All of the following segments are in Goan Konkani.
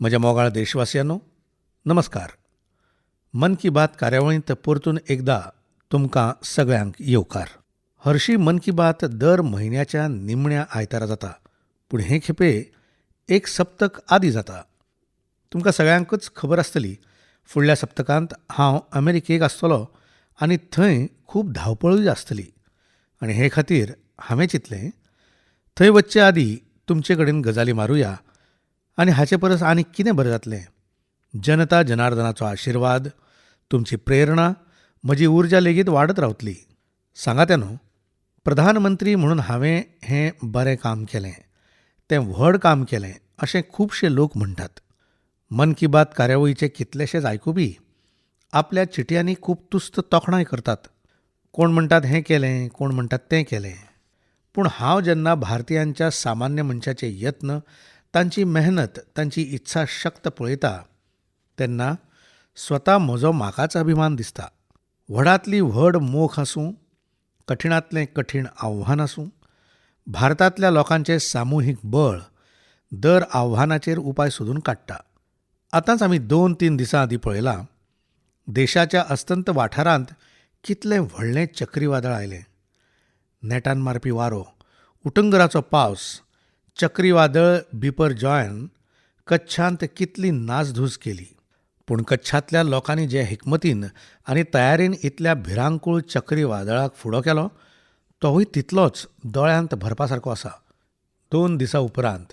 म्हज्या मोगाळ देशवासियांनो, नमस्कार. मन की बात कार्यावळींत परतून एकदा तुमकां सगळ्यांक येवकार. हरशी मन की बात दर म्हयन्याच्या निमण्या आयतारा जाता, पूण हे खेपे एक सप्तक आदी जाता. तुमकां सगळ्यांकूच खबर आसतली, फुडल्या सप्तकांत हांव अमेरिकेक आसतलो आनी थंय खूब धांवपळूय आसतली आनी हे खातीर हांवें चिंतलें थंय वचचे आदीं तुमचे कडेन गजाली मारुया आनी हाचे परस आनी कितें बरें जातलें. जनता जनार्दनाचो आशिर्वाद, तुमची प्रेरणा, म्हजी उर्जा लेगीत वाडत रावतली. सांगात्या न्हू, प्रधानमंत्री म्हणून हांवें हें बरें काम केलें, तें व्हड काम केलें अशें खुबशे लोक म्हणटात. मन की बात कार्यावळीचे कितलेशेच आयकुपी आपल्या चिटयांनी खूब तुस्त तोखणाय करतात. कोण म्हणटात हें केलें, कोण म्हणटात तें केलें. पूण हांव जेन्ना भारतीयांच्या सामान्य मनशाचे यत्न, तांची मेहनत, तांची इत्साशक्त पळयता तेन्ना स्वता म्हजो म्हाकाच अभिमान दिसता. व्हडांतली व्हड मोख आसूं, कठिणांतलें कठीण आव्हान आसूं, भारतांतल्या लोकांचें सामुहीक बळ दर आव्हानाचेर उपाय सोदून काडटा. आतांच आमी 2-3 दिसां आदीं पळयलां, देशाच्या अस्तंत वाठारांत कितलें व्हडलें चक्रीवादळ आयलें. नेटान मारपी वारो, उटंगराचो पावस, चक्रीवादळ बिपरजॉयन कच्छांत कितली नासधूस केली. पूण कच्छांतल्या लोकांनी जे हिकमतीन आनी तयारेन इतल्या भिरांकूळ चक्रीवादळाक फुडो केलो तोवूय तितलोच दोळ्यांत भरपा सारको आसा. 2 दिसां उपरांत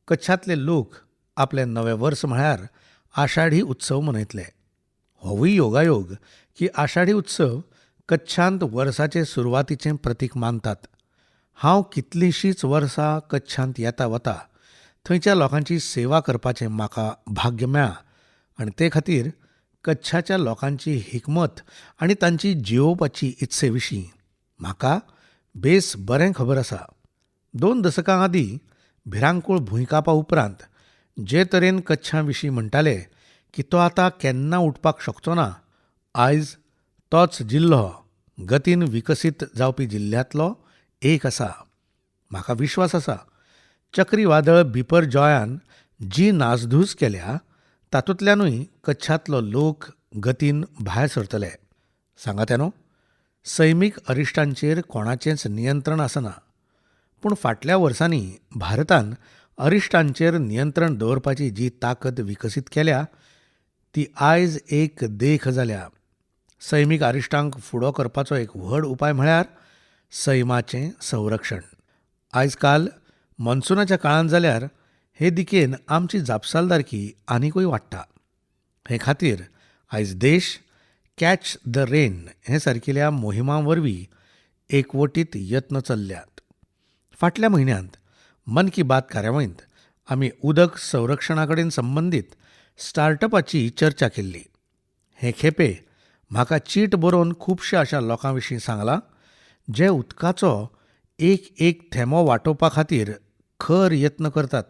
कच्छांतले लोक आपलें नवें वर्स म्हळ्यार आषाढी उत्सव मनयतले. होवूय योगायोग की आषाढी उत्सव कच्छांत वर्साचे सुरवातीचें प्रतीक मानतात. हांव कितलींशींच वर्सां कच्छांत येता वता थंयच्या लोकांची सेवा करपाचें म्हाका भाग्य मेळ्ळां आनी ते खातीर कच्छाच्या लोकांची हिकमत आनी तांची जियोवपाची इत्से विशीं म्हाका बेस बरें खबर आसा. 2 दसकां आदीं भिरांकूळ भुंयकापा उपरांत जे तरेन कच्छा विशीं म्हणटाले की तो आतां केन्ना उठपाक शकचो ना, आयज तोच जिल्लो गतीन विकसीत जावपी जिल्ल्यांतलो एक आसा. म्हाका विश्वास आसा, चक्रीवादळ बिपरजॉयान जी नासधूस केल्या तातूंतल्यानूय कच्छांतलो लोक गतीन भायर सरतले. सांगात्या न्हू, सैमीक अरिश्टांचेर कोणाचेंच नियंत्रण आसना, पूण फाटल्या वर्सांनी भारतान अरिश्टांचेर नियंत्रण दवरपाची जी ताकद विकसीत केल्या ती आयज एक देख जाल्या. सैमीक अरिश्टांक फुडो करपाचो एक व्हड उपाय म्हळ्यार सैमाचें संरक्षण. आयज काल मॉन्सुनाच्या काळांत जाल्यार हे दिकेन आमची जापसालदारकी आनिकूय वाडटा. हे खातीर आयज देश कॅच the rain हे सारकिल्या मोहिमां वरवीं एकवटीत यत्न चल्ल्यात. फाटल्या म्हयन्यांत मन की बात कार्यावळींत आमी उदक संरक्षणा कडेन संबंदीत स्टार्टअपाची चर्चा केल्ली. हे खेपे म्हाका चीट बरोवन खुबश्या अशा लोकां विशीं सांगलां जे उदकाचो एक एक थेंबो वाटोवपा खातीर खर यत्न करतात.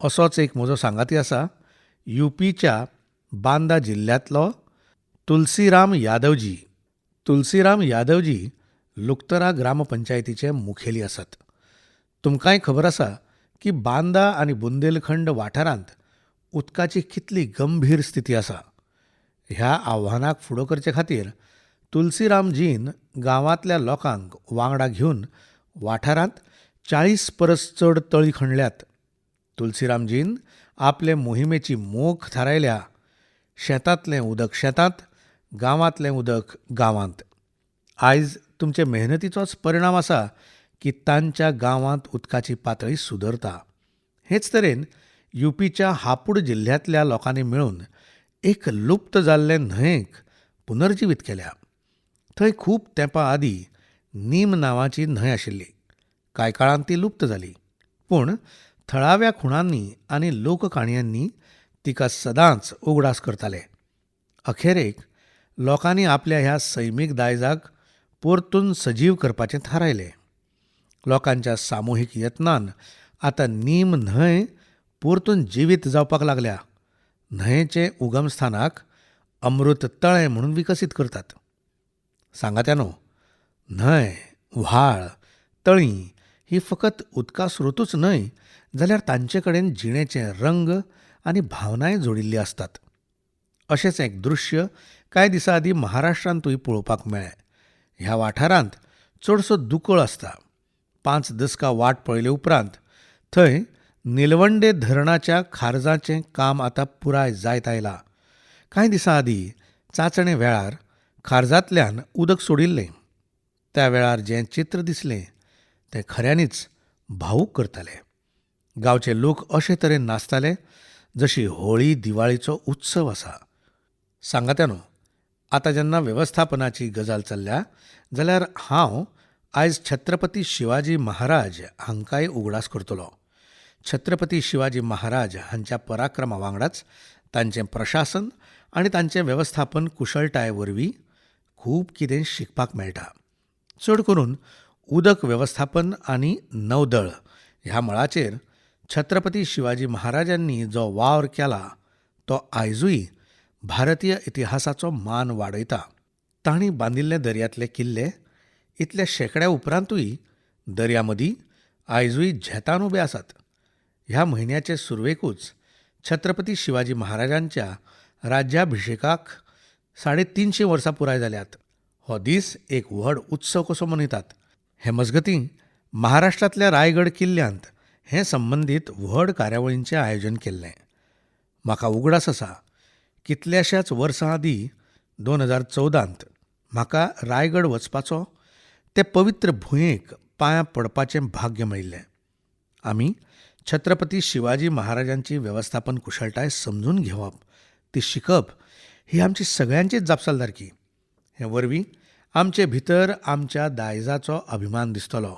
असोच एक म्हजो सांगाती आसा, युपीच्या बांदा जिल्ल्यांतलो तुलसीराम यादवजी. तुलसीराम यादवजी लुक्तरा ग्रामपंचायतीचे मुखेली आसात. तुमकांय खबर आसा की बांदा आनी बुंदेलखंड वाठारांत उदकाची कितली गंभीर स्थिती आसा. ह्या आव्हानाक फुडो करचे खातीर तुलसीरामजीन गांवांतल्या लोकांक वांगडा घेवन वाठारांत 40 परस चड तळी खणल्यात. तुलसीरामजीन आपले मोहिमेची मोख थारायल्या, शेतांतलें उदक शेतांत, गांवांतलें उदक गांवांत. आयज तुमचे मेहनतीचोच परिणाम आसा की तांच्या गांवांत उदकाची पातळी सुदरता. हेच तरेन युपीच्या हापूड जिल्ल्यांतल्या लोकांनी मेळून एक लुप्त जाल्ले न्हंयेक पुनर्जिवीत केल्या. थंय खूब तेंपा आदीं नीम नांवाची न्हंय आशिल्ली. कांय काळान ती लुप्त जाली, पूण थळाव्या खुणांनी आनी लोककाणयांनी तिका सदांच उगडास करताले. अखेरेक लोकांनी आपल्या ह्या सैमीक दायजाक परतून सजीव करपाचें थारायलें. लोकांच्या सामुहीक यत्नान आतां नीम न्हंय परतून जिवीत जावपाक लागल्या. न्हंयेचें उगमस्थानाक अमृत तळें म्हणून विकसीत करतात. सांगात्यानो, न्हंय, व्हाळ, तळीं ही फकत उदका स्रोतूच न्हय, जाल्यार तांचे कडेन जिणेचे रंग आनी भावनाय जोडिल्ली आसतात. अशेंच एक दृश्य कांय दिसां आदीं महाराष्ट्रांतूय पळोवपाक मेळ्ळें. ह्या वाठारांत चडसो दुकळ आसता. 5 दसकां वाट पळयले उपरांत थंय निलवंडे धरणाच्या खारजाचें काम आतां पुराय जायत आयलां. कांय दिसां आदीं चांचणे वेळार खारजांतल्यान उदक सोडिल्लें. त्या वेळार जें चित्र दिसलें तें खऱ्यांनीच भावूक करतालें. गांवचे लोक अशे तरेन नाचताले जशी होळी दिवाळीचो उत्सव आसा. सांगात्यानो, आतां जेन्ना वेवस्थापनाची गजाल चल्ल्या जाल्यार हांव आयज छत्रपती शिवाजी महाराज हांकांय उगडास करतलो. छत्रपती शिवाजी महाराज हांच्या पराक्रमा वांगडाच तांचें प्रशासन आनी तांचें वेवस्थापन कुशळटाये वरवीं खूब कितें शिकपाक मेळटा. चड करून उदक वेवस्थापन आनी नौदळ ह्या मळाचेर छत्रपती शिवाजी महाराजांनी जो वावर केला तो आयजूय भारतीय इतिहासाचो मान वाडयता. तांणी बांदिल्ले दर्यांतले किल्ले इतल्या शेंकड्या उपरांतूय दर्यामदीं आयजूय झेतान उबे आसात. ह्या म्हयन्याचे सुरवेकूच छत्रपती शिवाजी महाराजांच्या राज्याभिषेकाक 350 वर्सां पुराय जाल्यात. हो दीस एक व्हड उत्सव कसो मनयतात. हे मजगतीं महाराष्ट्रांतल्या रायगड किल्ल्यांत हे संबंदीत व्हड कार्यावळींचें आयोजन केल्लें. म्हाका उगडास आसा, कितल्याशाच वर्सां आदीं 2014 म्हाका रायगड वचपाचो, ते पवित्र भुंयेक पांयां पडपाचें भाग्य मेळिल्लें. आमी छत्रपती शिवाजी महाराजांची वेवस्थापन कुशळटाय समजून घेवप, ती शिकप ही आमची सगळ्यांचीच जापसालदारकी. हे वरवीं आमचे भितर आमच्या दायजाचो अभिमान दिसतलो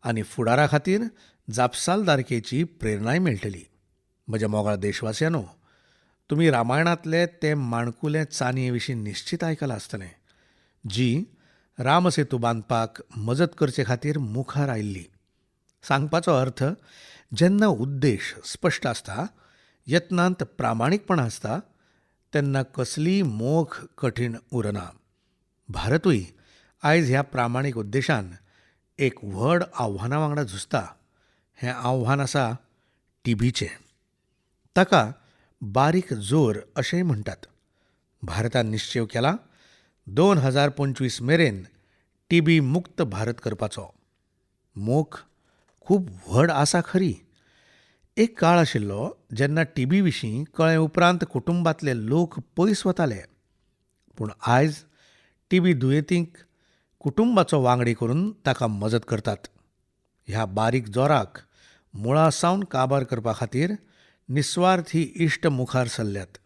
आनी फुडारा खातीर जापसालदारकेची प्रेरणाय मेळटली. म्हज्या मोगाळ देशवासियांनो, तुमी रामायणांतले ते माणकुले चानये विशीं निश्चित आयकलां आसतलें, जी रामसेतू बांदपाक मजत करचे खातीर मुखार आयिल्ली. सांगपाचो अर्थ, जेन्ना उद्देश स्पश्ट आसता, यत्नांत प्रामाणीकपणा आसता, तेन्ना कसलीय मोख कठीण उरना. भारतूय आयज ह्या प्रामाणीक उद्देशान एक व्हड आव्हाना वांगडा झुजता. हें आव्हान आसा टीबीचें. ताका बारीक जोर अशेंय म्हणटात. भारतान निश्चेव केला 2025 मेरेन टीबी मुक्त भारत करपाचो. मोख खूब व्हड आसा खरी. एक काळ आशिल्लो जेन्ना टीबी विशीं कळ्ळे उपरांत कुटुंबांतले लोक पयस वताले. पूण आयज टीबी दुयेंतींक कुटुंबाचो वांगडी करून ताका मजत करतात. ह्या बारीक जोराक मुळा सावन काबार करपा खातीर निस्वार्थी इश्ट मुखार सरल्यात.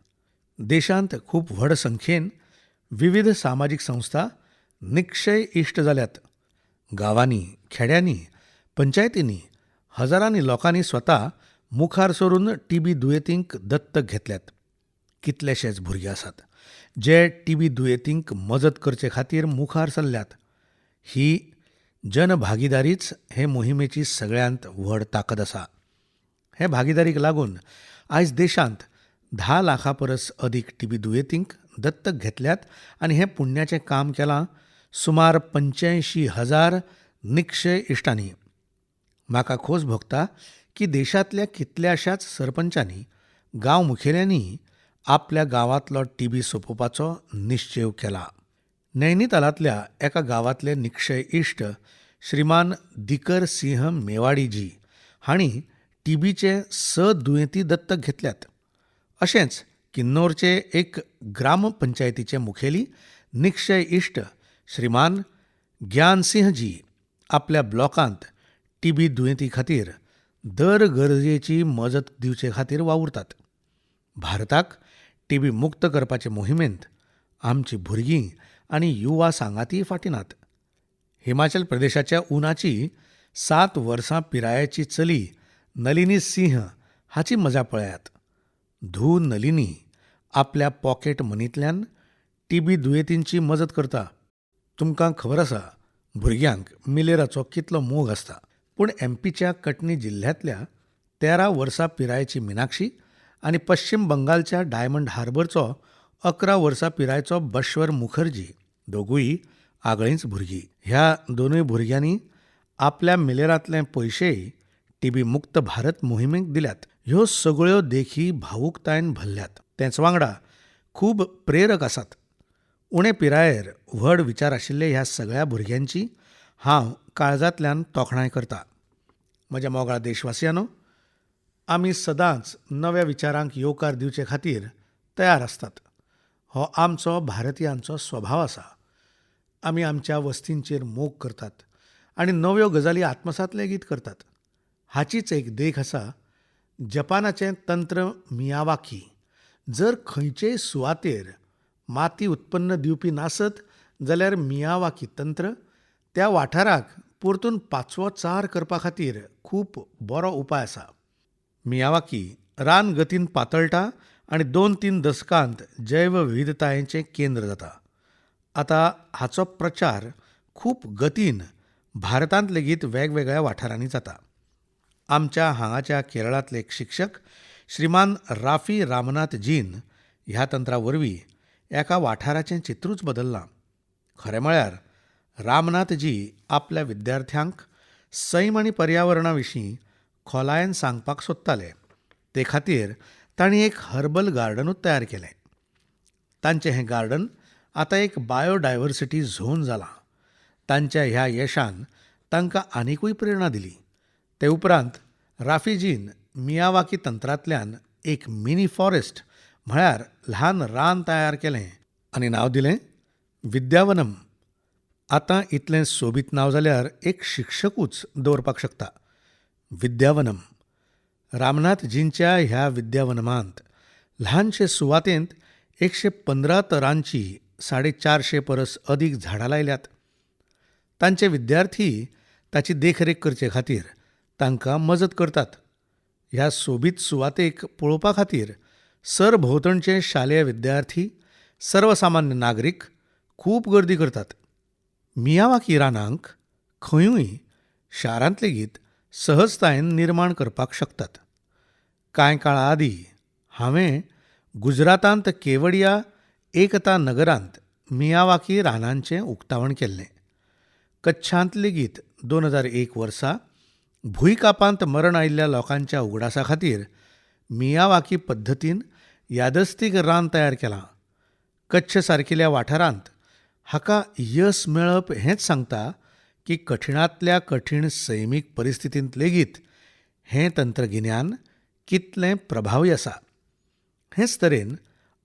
देशांत खूब व्हड संख्येन विविध सामाजीक संस्था निक्षय इश्ट जाल्यात. गांवांनी, खेड्यांनी, पंचायतींनी हजारांनी लोकांनी स्वता मुखार सरून टीबी दुयेंतींक दत्तक घेतल्यात. कितलेशेच भुरगे आसात जे टीबी दुयेंतींक मजत करचे खातीर मुखार सरल्यात. ही जनभागीदारीच हे मोहिमेची सगळ्यांत व्हड ताकद आसा. हे भागीदारीक लागून आयज देशांत 10 लाखां परस अदीक टीबी दुयेंतींक दत्तक घेतल्यात आनी हें पुण्याचें काम केलां सुमार 85,000 निक्षय इश्टांनी. म्हाका खोस भोगता की देशांतल्या कितल्याशाच सरपंचांनी, गांव मुखेल्यांनी आपल्या गांवांतलो टीबी सोंपोवपाचो निश्चेव केला. नैनितालांतल्या एका गांवांतले निक्षय इश्ट श्रीमान दिकर सिंह मेवाडीजी हांणी टीबीचे 6 दुयेंती दत्तक घेतल्यात. अशेंच किन्नौरचे एक ग्रामपंचायतीचे मुखेली निक्षय इश्ट श्रीमान ज्ञानसिंहजी आपल्या ब्लॉकांत टीबी दुयेंती खातीर दर गरजेची मजत दिवचे खातीर वावुरतात. भारताक टीबी मुक्त करपाचे मोहिमेंत आमची भुरगीं आनी युवा सांगातीय फाटीं नात. हिमाचल प्रदेशाच्या उनाची 7 वर्सां पिरायेची चली नलिनी सिंह हाची मजा पळयात. धूव नलिनी आपल्या पॉकेट मनींतल्यान टीबी दुयेंतींची मजत करता. तुमकां खबर आसा भुरग्यांक मिलेराचो कितलो मोग आसता. पूण एमपीच्या कटनी जिल्ह्यांतल्या 13 वर्सां पिरायेची मिनाक्षी आनी पश्चिम बंगालच्या डायमंड हार्बरचो 11 वर्सां पिरायेचो बश्वर मुखर्जी दोगूय आगळींच भुरगीं. ह्या दोनूय भुरग्यांनी आपल्या मिलेरांतले पयशेय टीबी मुक्त भारत मोहिमेक दिल्यात. ह्यो सगळ्यो देखी भावूकतायेन भरल्यात. तेच वांगडा खूब प्रेरक आसात. उणे पिरायेर व्हड विचार आशिल्ले ह्या सगळ्या भुरग्यांची हांव काळजांतल्यान तोखणाय करता. म्हज्या मोगाळ देशवासियांनो, आमी सदांच नव्या विचारांक येवकार दिवचे खातीर तयार आसतात. हो आमचो भारतीयांचो स्वभाव आसा. आमी आमच्या वस्तींचेर मोग करतात आनी नव्यो गजाली आत्मसात लेगीत करतात. हाचीच एक देख आसा जपानाचें तंत्र मियावाकी. जर खंयचेय सुवातेर माती उत्पन्न दिवपी नासत जाल्यार मियावाकी तंत्र त्या वाठाराक परतून पाचवोचार करपा खातीर खूब बरो उपाय आसा. मियावाकी रान गतीन पातळटा आनी 2-3 दसकांत जैवविविधतायेचें केंद्र जाता. आतां हाचो प्रचार खूब गतीन भारतांत लेगीत वेगवेगळ्या वाठारांनी जाता. आमच्या हांगाच्या केरळांतले एक शिक्षक श्रीमान राफी रामनाथ जीन ह्या तंत्रा वरवीं एका वाठाराचें चित्रूच बदल्लां. खरें म्हळ्यार रामनाथजी आपल्या विद्यार्थ्यांक सैम आनी पर्यावरणा विशीं खोलायेन सांगपाक सोदताले. ते खातीर तांणी एक हर्बल गार्डनूच तयार केलें. तांचें हें गार्डन आतां एक बायोडायवर्सिटी झोन जालां. तांच्या ह्या यशान तांकां आनिकूय प्रेरणा दिली. ते उपरांत राफीजीन मियावाकी तंत्रांतल्यान एक मिनी फॉरेस्ट म्हळ्यार ल्हान रान तयार केलें आनी नांव दिलें विद्यावनम. आतां इतलें सोबीत नांव जाल्यार एक शिक्षकूच दवरपाक शकता, विद्यावनम. रामनाथजींच्या ह्या विद्यावनमांत ल्हानशे सुवातेंत 115 तरांची 450 परस अदीक झाडां लायल्यात. तांचे विद्यार्थी ताची देखरेख करचे खातीर तांकां मजत करतात. ह्या सोबीत सुवातेक पळोवपा खातीर सरभोंवतणचे शालेय विद्यार्थी, सर्वसामान्य नागरीक खूब गर्दी करतात. मियावाकी रानांक खंयूय शारांत लेगीत सहजतायेन निर्माण करपाक शकतात. कांय काळा आदीं हांवें गुजरातांत केवडिया एकता नगरांत मियावाकी रानांचें उक्तावण केल्लें. कच्छांत लेगीत 2001 वर्सा भूंयकांपांत मरण आयिल्ल्या लोकांच्या उगडासा खातीर मियावाकी पद्दतीन यादस्तीक रान तयार केलां. कच्छ सारकिल्या वाठारांत हाका यस मेळप हेंच सांगता की कठिणांतल्या कठीण सैमीक परिस्थितींत लेगीत हें तंत्रगिन्यान कितलें प्रभावी आसा. हेच तरेन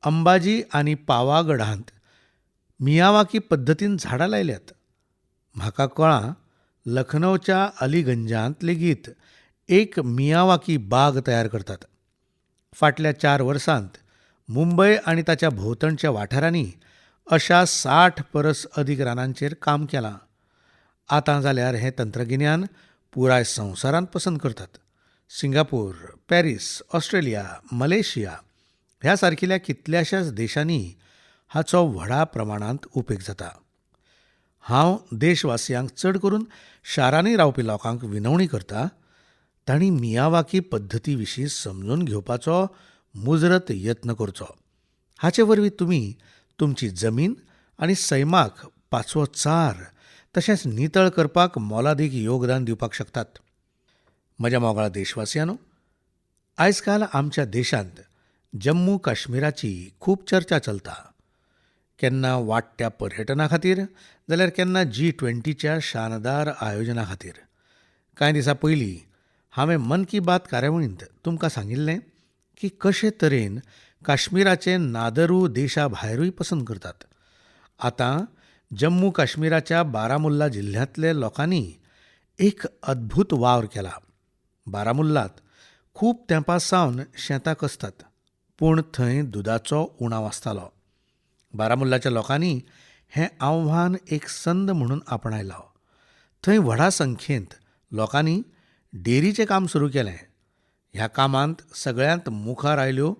अंबाजी आनी पावागढांत मियावाकी पद्दतीन झाडां लायल्यात. म्हाका कळ्ळां लखनौच्या अलीगंजांत लेगीत एक मियावाकी बाग तयार करतात. फाटल्या 4 वर्सांत मुंबय आनी ताच्या भोंवतणच्या वाठारांनी अशा 60 परस अदीक रानांचेर काम केलां. आतां जाल्यार हें तंत्रगिन्यान पुराय संवसारांत पसंत करतात. सिंगापूर, पॅरीस, ऑस्ट्रेलिया, मलेशिया ह्या सारकिल्या कितल्याशाच देशांनी हाचो व्हडा प्रमाणांत उपेग जाता. हांव देशवासियांक, चड करून शारांनी रावपी लोकांक विनवणी करता, तांणी मियावाकी पद्दती विशीं समजून घेवपाचो मुजरत यत्न करचो. हाचे वरवीं तुमी तुमची जमीन आनी सैमाक पाचवोचार तशेंच नितळ करपाक मोलादीक योगदान दिवपाक शकतात. म्हज्या मोगाळ देशवासियांनो, आयजकाल आमच्या देशांत जम्मू काश्मीराची खूब चर्चा चलता. केन्ना वाडट्या पर्यटना खातीर जाल्यार केन्ना G20च्या शानदार आयोजना खातीर. कांय दिसां पयलीं हांवें मन की बात कार्यावळींत तुमकां सांगिल्लें की कशे तरेन काश्मीराचे नादरू देशा भायरूय पसंत करतात. आतां जम्मू काश्मीराच्या बारामुल्ला जिल्ह्यांतले लोकांनी एक अद्भूत वावर केला. बारामुल्लांत खूब तेंपा सावन शेतां कसतात, पूण थंय दुदाचो उणाव आसतालो. बारामुल्लाच्या लोकांनी हें आव्हान एक संद म्हणून आपणायलां. थंय व्हडा संख्येंत लोकांनी डेअरीचें काम सुरू केलें. ह्या कामांत सगळ्यांत मुखार आयल्यो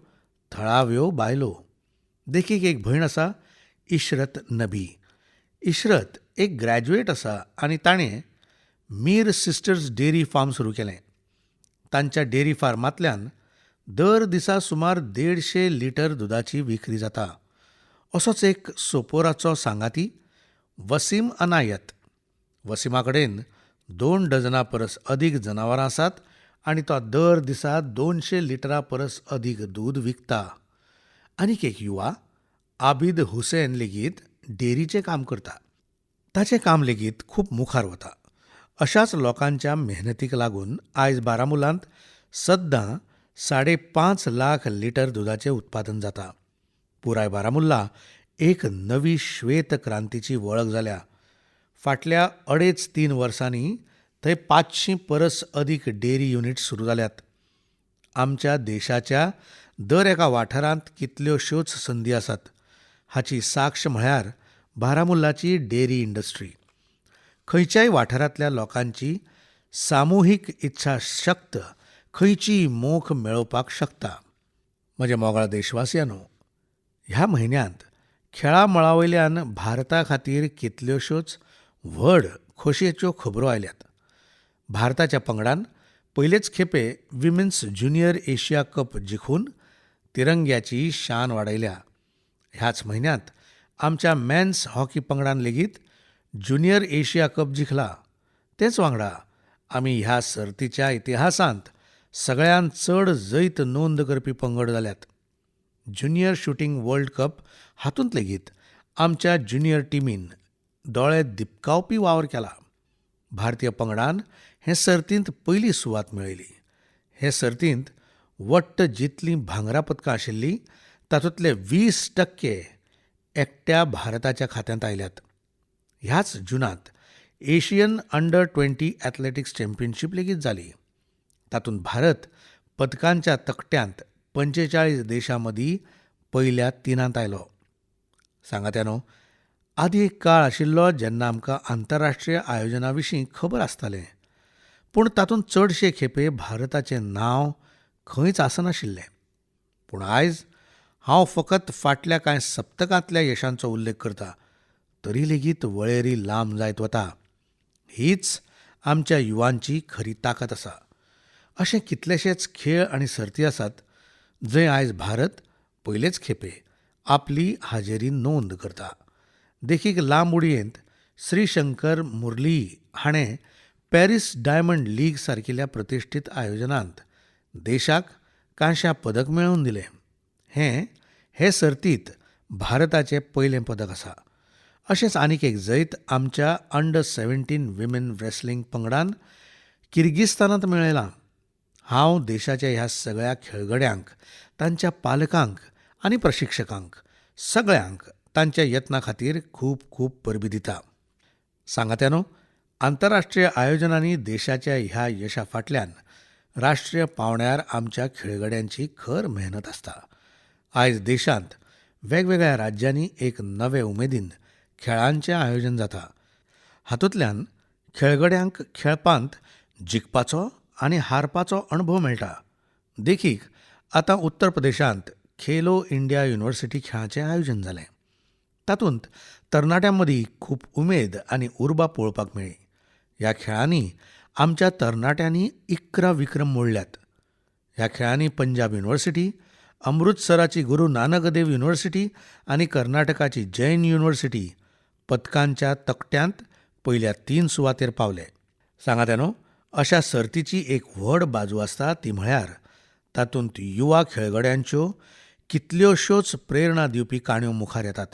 थळाव्यो बायलो. देखीक एक भयण आसा, इशरत नबी. इशरत एक ग्रॅज्युएट आसा आनी ताणें मीर सिस्टर्स डेअरी फार्म सुरू केलें. तांच्या डेअरी फार्मांतल्यान दर दिसा सुमार 150 लिटर दुदाची विक्री जाता. असोच एक सोपोराचो सांगाती वसीम अनायत. वसीमा कडेन 2 डझना परस अदीक जनावरां आसात आनी तो दर दिसा 200 लिटरा परस अदीक दूद विकता. आनीक एक युवा आबिद हुसेन लेगीत डेअरीचें काम करता. ताचें काम लेगीत खूब मुखार वता. अशाच लोकांच्या मेहनतीक लागून आयज बारामुलांत सद्दां 5.5 लाख लिटर दुदाचें उत्पादन जाता. पुराय बारामुल्ला एक नवी श्वेत क्रांतीची वळख जाल्या. फाटल्या 2.5-3 वर्सांनी थंय 500 परस अदीक डेअरी युनिट सुरू जाल्यात. आमच्या देशाच्या दर एका वाठारांत कितल्योश्योच संदी आसात हाची साक्ष म्हळ्यार बारामुल्लाची डेअरी इंडस्ट्री. खंयच्याय वाठारांतल्या लोकांची सामुहीक इच्छाशक्त खंयचीय मोख मेळोवपाक शकता. म्हज्या मोगाळ देशवासियांनो, ह्या म्हयन्यांत खेळा मळा वयल्यान भारता खातीर कितल्योश्योच व्हड खोशयेच्यो खबरो आयल्यात. भारताच्या पंगडान पयलेच खेपे विमेन्स ज्युनियर एशिया कप जिखून तिरंग्याची शान वाडयल्या. ह्याच म्हयन्यांत आमच्या मॅन्स हॉकी पंगडान लेगीत ज्युनियर एशिया कप जिखला. तेच वांगडा आमी ह्या सर्तीच्या इतिहासांत सगळ्यांत चड जैत नोंद करपी पंगड जाल्यात. ज्युनियर शूटिंग वर्ल्ड कप हातूंत लेगीत आमच्या ज्युनियर टिमीन दोळे दिपकावपी वावर केला. भारतीय पंगडान हे सर्तींत पयली सुवात मेळयली. हे सर्तींत वट्ट जितलीं भांगरा पदकां आशिल्लीं तातूंतले 20% एकट्या भारताच्या खात्यांत आयल्यात. ह्याच जुनांत एशियन अंडर 20 ॲथलेटिक्स चॅम्पियनशीप लेगीत जाली. तातूंत भारत पदकांच्या तकट्यांत 45 देशां मदीं पयल्या 3 आयलो. सांगात्यानो, आदीं एक काळ आशिल्लो जेन्ना आमकां आंतरराष्ट्रीय आयोजना विशीं खबर आसतालें, पूण तातूंत चडशे खेपे भारताचें नांव खंयच आसनाशिल्लें. पूण आयज हांव फकत फाटल्या कांय सप्तकांतल्या यशांचो उल्लेख करता, तरी लेगीत वळेरी लांब जायत वता. हीच आमच्या युवांची खरी ताकद आसा. अशे कितलेशेच खेळ आनी सर्ती आसात जंय आयज भारत पयलेच खेपे आपली हाजेरी नोंद करता. देखीक लांब उडयेंत श्रीशंकर मुरली हाणें पॅरीस डायमंड लीग सारकिल्ल्या प्रतिश्ठीत आयोजनांत देशाक कांश्या पदक मेळोवन दिलें. हें हे सर्तींत भारताचें पयलें पदक आसा. अशेंच आनीक एक जैत आमच्या अंडर 17 विमेन रेसलिंग पंगडान किर्गिस्तानांत मेळयलां. हांव देशाच्या ह्या सगळ्या खेळगड्यांक, तांच्या पालकांक आनी प्रशिक्षकांक सगळ्यांक तांच्या यत्ना खातीर खूब खूब परबीं दिता. सांगात्यानो, आंतरराष्ट्रीय आयोजनांनी देशाच्या ह्या यशा फाटल्यान राष्ट्रीय पांवड्यार आमच्या खेळगड्यांची खर मेहनत आसता. आयज देशांत वेगवेगळ्या राज्यांनी एक नवे उमेदीन खेळांचें आयोजन जाता. हातूंतल्यान खेळगड्यांक खेळपांत जिखपाचो आनी हारपाचो अणभव मेळटा. देखीक आतां उत्तर प्रदेशांत खेलो इंडिया युनिव्हर्सिटी खेळाचें आयोजन जालें. तातूंत तरणाट्यां मदीं खूब उमेद आनी उर्बा पळोवपाक मेळ्ळी. ह्या खेळांनी आमच्या तरणाट्यांनी 11 विक्रम मोडल्यात. ह्या खेळांनी पंजाब युनिव्हर्सिटी, अमृतसराची गुरू नानक देव युनिव्हर्सिटी आनी कर्नाटकाची जैन युनिव्हर्सिटी पदकांच्या तकट्यांत पयल्या 3 सुवातेर पावले. सांगात्यानो, अशा सर्तीची एक व्हड बाजू आसता ती म्हळ्यार तातूंत युवा खेळगड्यांच्यो कितल्योश्योच प्रेरणा दिवपी काणयो मुखार येतात.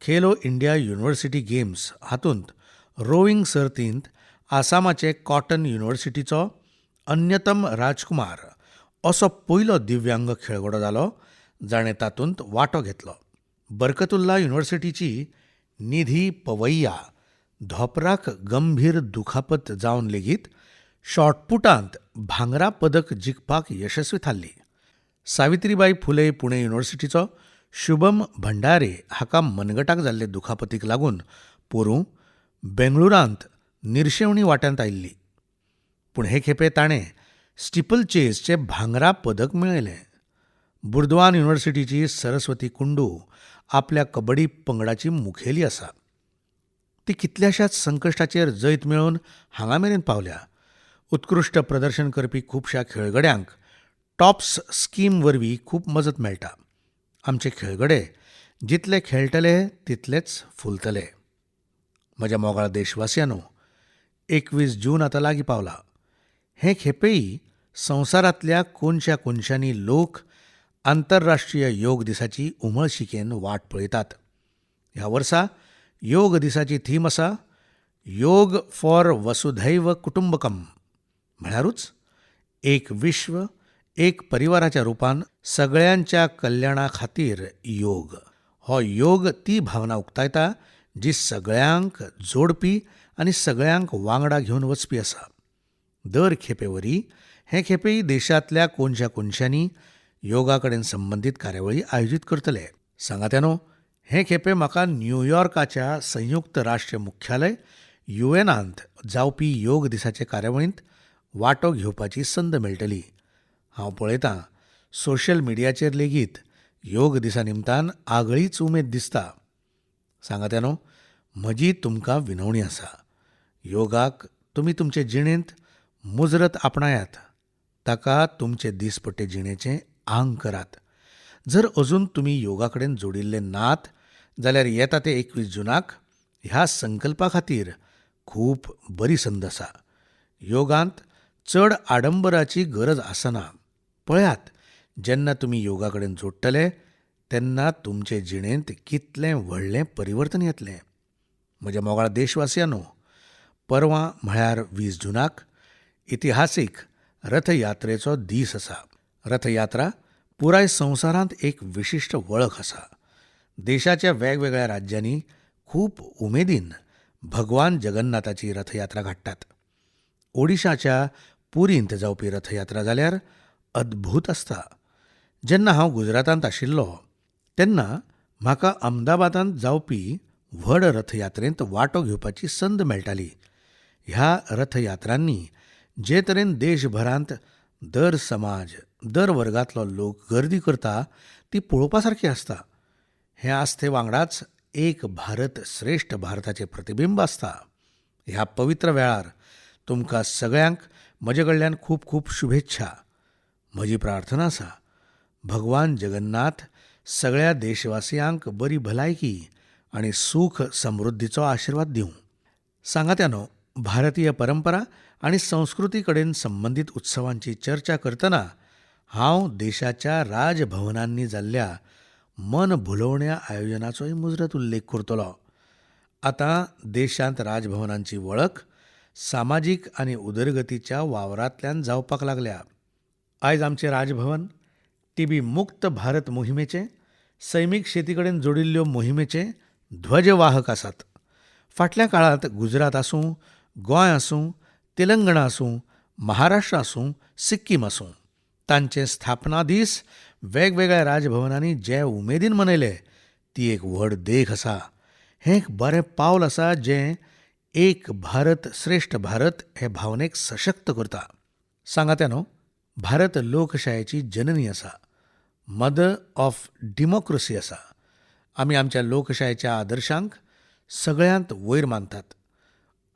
खेलो इंडिया युनिव्हर्सिटी गेम्स हातूंत रोईंग सर्तींत आसामाचे कॉटन युनिव्हर्सिटीचो अन्यतम राजकुमार असो पयलो दिव्यांग खेळगडो जालो जाणें तातूंत वांटो घेतलो. बरकतुल्ला युनिव्हर्सिटीची निधी पवैया धोपराक गंभीर दुखापत जावन लेगीत शॉर्टपुटांत भांगरा पदक जिखपाक यशस्वी थारली. सावित्रीबाई फुले पुणे युनिव्हर्सिटीचो शुभम भंडारे हाका मनगटाक जाल्ले दुखापतीक लागून पोरूं बेंगळुरांत निर्शेवणी वाट्यांत आयिल्ली, पूण हे खेपे ताणें स्टिपल चेजचें भांगरा पदक मेळयलें. बुर्दवान युनिव्हर्सिटीची सरस्वती कुंडू आपल्या कबड्डी पंगडाची मुखेली आसा. ती कितल्याशाच संकश्टाचेर जैत मेळोवन हांगा मेरेन पावल्या. उत्कृश्ट प्रदर्शन करपी खुबश्या खेळगड्यांक टॉप्स स्कीम वरवीं खूब मजत मेळटा. आमचे खेळगडे जितले खेळटले तितलेच फुलतले. म्हज्या मोगाळ देशवासियांनो, 21 जून आतां लागीं पावला. हे खेपेय संवसारांतल्या कोनशा कोनशांनी लोक आंतरराष्ट्रीय योग दिसाची उमळशिकेन वाट पळयतात. ह्या वर्सा योग दिसाची थीम आसा योग फॉर वसुधैव कुटुंबकम, म्हळ्यारूच एक विश्व एक परिवाराच्या रुपान सगळ्यांच्या कल्याणा खातीर योग. हो योग ती भावना उक्तायता जी सगळ्यांक जोडपी आनी सगळ्यांक वांगडा घेवन वचपी आसा. दर खेपेवरी हे खेपेय देशांतल्या कोनशा कोनशांनी योगा कडेन संबंदीत कार्यावळी आयोजीत करतले. सांगात्यानो, हे खेपे म्हाका न्यूयॉर्काच्या संयुक्त राष्ट्र मुख्यालय युएनांत जावपी योग दिसाचे कार्यावळींत वांटो घेवपाची संद मेळटली. हांव पळयतां सोशल मिडियाचेर लेगीत योग दिसा निमतान आगळीच उमेद दिसता. सांगात्यानो, म्हजी तुमकां विनवणी आसा, योगाक तुमी तुमचे जिणेंत मुजरत आपणायात, ताका तुमचे दिसपट्टे जिणेचें आंग करात. जर अजून तुमी योगा कडेन जोडिल्ले नात जाल्यार येता ते 21 जुनाक ह्या संकल्पा खातीर खूब बरी संद आसा. योगांत चड आडंबराची गरज आसना. पळयात, जेन्ना तुमी योगा कडेन जोडटले तेन्ना तुमचे जिणेंत कितलें व्हडलें परिवर्तन येतलें. म्हज्या मोगाळ देशवासियांनो, परवां म्हळ्यार 20 जुनाक इतिहासीक रथयात्रेचो दीस आसा. रथयात्रा पुराय संवसारांत एक विशिश्ट वळख आसा. देशाच्या वेगवेगळ्या राज्यांनी खूब उमेदीन भगवान जगन्नाथाची रथयात्रा काडटात. ओडिशाच्या पुरींत जावपी रथयात्रा जाल्यार अद्भूत आसता. जेन्ना हांव गुजरातांत आशिल्लो तेन्ना म्हाका अहमदाबादांत जावपी व्हड रथयात्रेंत वांटो घेवपाची संद मेळटाली. ह्या रथयात्रांनी जे तरेन देशभरांत दर समाज, दर वर्गांतलो लोक गर्दी करता ती पळोवपा सारकी आसता. हें आस्थे वांगडाच एक भारत श्रेश्ठ भारताचें प्रतिबिंब आसता. ह्या पवित्र वेळार तुमकां सगळ्यांक म्हजे कडल्यान खूब खूब शुभेच्छा. म्हजी प्रार्थना आसा, भगवान जगन्नाथ सगळ्या देशवासियांक बरी भलायकी आनी सूख समृद्धीचो आशिर्वाद दिवं. सांगात्यानो, भारतीय परंपरा आनी संस्कृती कडेन संबंदीत उत्सवांची चर्चा करतना हांव देशाच्या राजभवनांनी जाल्ल्या मन भुलोवण्या आयोजनाचोय मुजरत उल्लेख करतलो. आतां देशांत राजभवनांची वळख सामाजीक आनी उदरगतीच्या वावरांतल्यान जावपाक लागल्या. आयज आमचें राजभवन टीबी मुक्त भारत मोहिमेचें, सैमीक शेती कडेन जोडिल्ल्यो मोहिमेचे ध्वजवाहक आसात. फाटल्या काळांत गुजरात आसूं, गोंय आसूं, तेलंगणा आसूं, महाराष्ट्र आसूं, सिक्कीम आसूं, तांचे स्थापना दीस वेगवेगळ्या राजभवनांनी जे उमेदीन मनयले ती एक व्हड देख आसा. हें एक बरें पावल आसा जें एक भारत श्रेश्ठ भारत हे भावनेक सशक्त करता. सांगात्यानो, भारत लोकशायेची जननी आसा, मदर ऑफ डेमोक्रेसी आसा. आमी आमच्या लोकशायेच्या आदर्शांक सगळ्यांत वयर मानतात,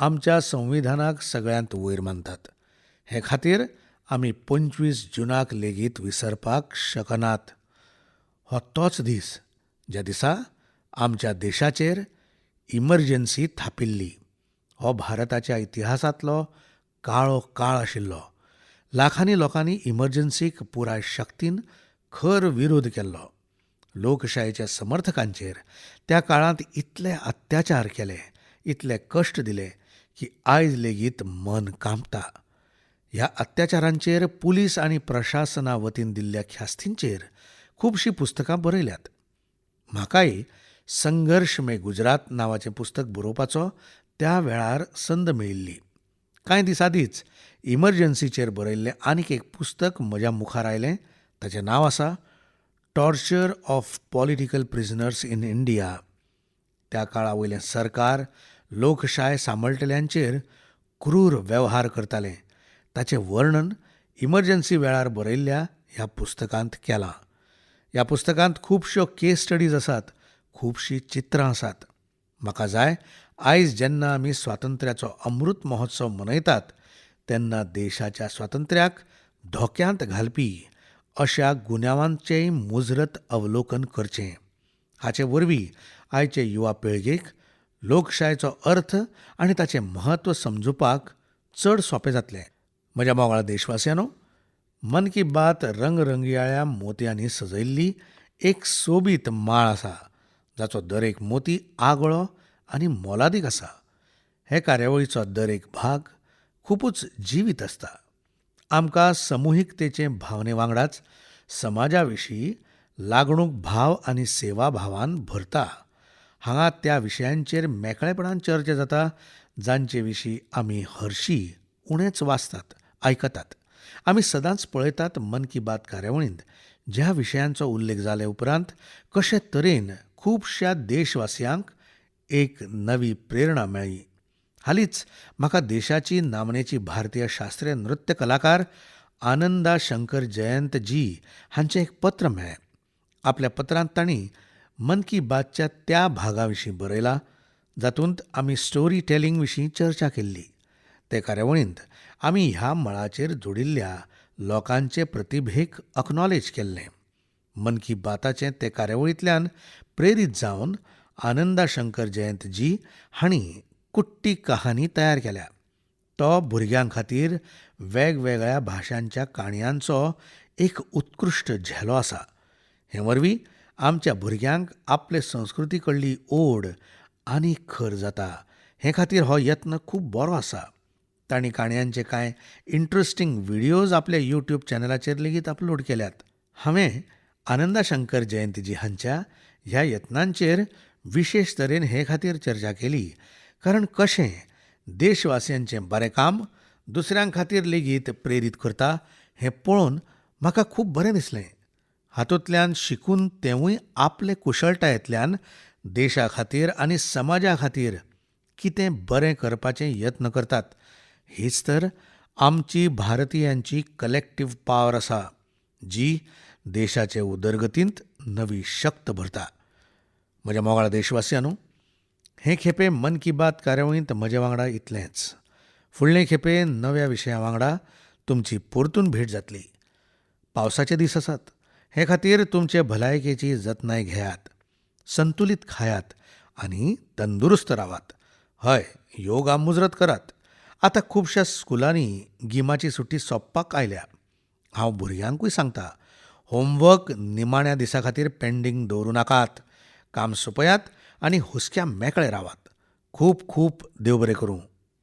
आमच्या संविधानाक सगळ्यांत वयर मानतात. हे खातीर आमी 25 जुनाक लेगीत विसरपाक शकनात. हो तोच दीस ज्या दिसा आमच्या देशाचेर इमर्जन्सी थापिल्ली. हो भारताच्या इतिहासांतलो काळो काळ आशिल्लो. लाखांनी लोकांनी इमर्जन्सीक पुराय शक्तीन खर विरोध केल्लो. लोकशायेच्या समर्थकांचेर त्या काळांत इतले अत्याचार केले, इतले कश्ट दिले की आयज लेगीत मन कांपता. ह्या अत्याचारांचेर पुलीस आनी प्रशासना वतीन दिल्ल्या ख्यास्तींचेर खुबशीं पुस्तकां बरयल्यात. म्हाकाय संघर्श मे गुजरात नांवाचें पुस्तक बरोवपाचो त्या वेळार संद मेळिल्ली. कांय दीस आदींच इमर्जन्सीचेर बरयल्लें आनीक एक पुस्तक म्हज्या मुखार आयलें. ताचें नांव आसा torture of political prisoners in India. त्या काळा वयलें सरकार लोकशाय सांबाळटल्यांचेर क्रूर वेव्हार करतालें. ताचें वर्णन इमर्जन्सी वेळार बरयल्ल्या ह्या पुस्तकांत केलां. ह्या पुस्तकांत खुबश्यो केस स्टडीज आसात, खुबशीं चित्रां आसात. म्हाका जाय आयज जेन्ना आमी स्वातंत्र्याचो अमृत महोत्सव मनयतात तेन्ना देशाच्या स्वातंत्र्याक धोक्यांत घालपी अशा गुन्यांवांचेंय मुजरत अवलोकन करचें. हाचे वरवीं आयचे युवा पिळगेक लोकशायेचो अर्थ आनी ताचें म्हत्व समजुपाक चड सोंपें जातलें. म्हज्या मोगाळ देशवासियांनो, मन की बात रंगरंगयाळ्या मोतयांनी सजयल्ली एक सोबीत माळ आसा, जाचो दरेक मोती आगळो आनी मोलादीक आसा. हे कार्यावळीचो दरेक भाग खुबूच जिवीत आसता. आमकां समुहीकतेचे भावने वांगडाच समाजा विशीं लागणूक भाव आनी सेवा भावान भरता. हांगा त्या विशयांचेर मेकळेपणान चर्चा जाता जांचे विशीं आमी हरशीं उणेच वाचतात, आयकतात. आमी सदांच पळयतात मन की बात कार्यावळींत ज्या विशयांचो उल्लेख जाले उपरांत कशे तरेन खुबश्या देशवासियांक एक नवी प्रेरणा मेळ्ळी. हालींच म्हाका देशाची नामनेची भारतीय शास्त्रीय नृत्य कलाकार आनंदा शंकर जयंत जी हांचें एक पत्र मेळ्ळें. आपल्या पत्रांत तांणी मन की बातच्या त्या भागा विशीं बरयलां जातूंत आमी स्टोरी टेलिंग विशीं चर्चा केल्ली. ते कार्यावळींत आमी ह्या मळाचेर जोडिल्ल्या लोकांचे प्रतिभेक अक्नॉलेज केल्लें. मन की बाताचें ते कार्यावळींतल्यान प्रेरीत जावन आनंदा शंकर जयंत जी हांणी कुट्टी कहानी तयार केल्या. तो भुरग्यां खातीर वेगवेगळ्या भाशांच्या काणयांचो एक उत्कृश्ट झेलो आसा. हे वरवीं आमच्या भुरग्यांक आपले संस्कृती कडली ओड आनी खर जाता. हे खातीर हो यत्न खूब बरो आसा. तांणी काणयांचे कांय इंट्रस्टींग व्हिडियोज आपल्या यूट्यूब चॅनलाचेर लेगीत अपलोड केल्यात. हांवें आनंदा शंकर जयंतीजी हांच्या ह्या यत्नांचेर विशेश तरेन हे खातीर चर्चा केली, कारण कशें देशवासियांचें बरें काम दुसऱ्यां खातीर लेगीत प्रेरीत करता हें पळोवन म्हाका खूब बरें दिसलें. हातूंतल्यान शिकून तेवूय आपले कुशळटायेंतल्यान देशा खातीर आनी समाजा खातीर कितें बरें करपाचें यत्न करतात. हीच तर आमची भारतीयांची कलेक्टीव पावर आसा, जी देशाचे उदरगतींत नवी शक्त भरता. म्हज्या मोगाळ देशवासियांनो, हे खेपे मन की बात कार्यावळींत म्हजे वांगडा इतलेंच. फुडले खेपे नव्या विशया वांगडा तुमची परतून भेट जातली. पावसाचे दीस आसात, हे खातीर तुमचे भलायकेची जतनाय घेयात, संतुलीत खायात आनी तंदुरुस्त रावात. हय, योगा मुजरत करात. आतां खुबश्या स्कुलांनी गिमाची सुटी सोंपपाक आयल्या. हांव भुरग्यांकूय सांगता, होमवर्क निमाण्या दिसा खातीर पेंडींग दवरूं नाकात. काम सोंपयात आनी हुस्क्या मेकळे रावात. खूब खूब देव बरें करूं.